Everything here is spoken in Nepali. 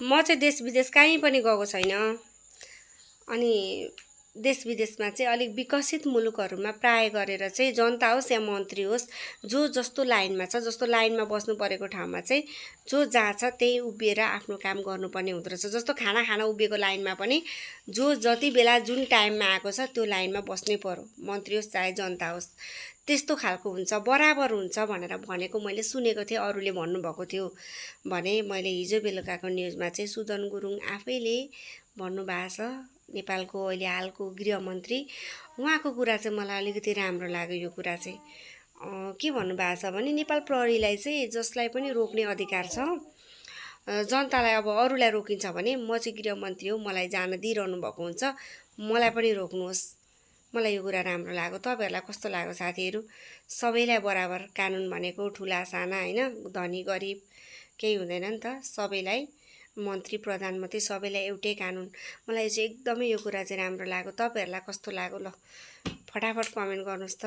म चाहिँ देश विदेश कहीँ पनि गएको छैन। अनि देश विदेशमा चाहिँ अलिक विकसित मुलुकहरूमा प्राय गरेर चाहिँ जनता होस् या मन्त्री होस्, जो जस्तो लाइनमा छ, जस्तो लाइनमा बस्नु परेको ठाउँमा चाहिँ जो जहाँ छ त्यही उभिएर आफ्नो काम गर्नुपर्ने हुँदो रहेछ। जस्तो खाना खान उभिएको लाइनमा पनि जो जति बेला जुन टाइममा आएको छ त्यो लाइनमा बस्नै पर्यो, मन्त्री होस् चाहे जनता होस्। त्यस्तो खालको हुन्छ, बराबर हुन्छ भनेर भनेको मैले सुनेको थिएँ, अरूले भन्नुभएको थियो भने मैले हिजो बेलुकाको न्युजमा चाहिँ सुदन गुरुङ आफैले भन्नुभएको छ, नेपालको अहिले हालको गृहमन्त्री। उहाँको कुरा चाहिँ मलाई अलिकति राम्रो लाग्यो। यो कुरा चाहिँ के भन्नुभएको छ भने नेपाल प्रहरीलाई चाहिँ जसलाई पनि रोक्ने अधिकार छ, जनतालाई अब अरूलाई रोकिन्छ भने म चाहिँ गृहमन्त्री हो, मलाई जान दिइरहनु भएको हुन्छ, मलाई पनि रोक्नुहोस्। मलाई यो कुरा राम्रो लाग्यो। तपाईँहरूलाई कस्तो लाग्यो साथीहरू? सबैलाई बराबर कानुन भनेको ठुला साना होइन, धनी गरिब केही हुँदैन नि त, सबैलाई मन्त्री प्रधानमन्त्री सबैलाई एउटै कानुन। मलाई चाहिँ एकदमै यो कुरा चाहिँ राम्रो लाग्यो। तपाईँहरूलाई कस्तो लाग्यो ल फटाफट कमेन्ट गर्नुहोस् त।